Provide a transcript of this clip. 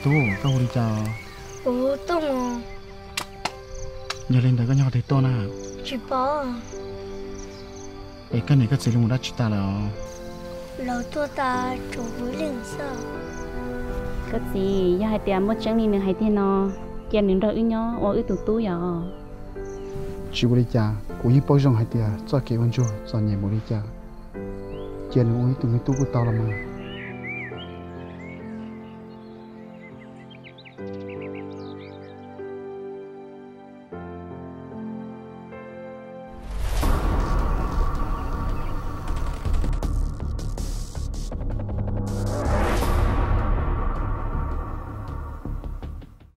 Tub, koj hu li cas? Kuv Tooj. Yog li ntawd koj nyob qhov twg tuaj na? Tsis paub. Es koj niam koj txiv lawv mus dab tsi tas lawm os? Lawv tuag tas tsuas kuv ib leeg xwb. Koj txiv, yog hais tias muaj tseeb li nws hais tiag no, cia nws nrog wb nyob ua wb tus tub yom. Tsis ua li cas, kuv yeej paub zoo hais tias txoj kev ua ntsuag txom nyem npaum li cas, cia nws ua wb tus me tub kuj tau los mas.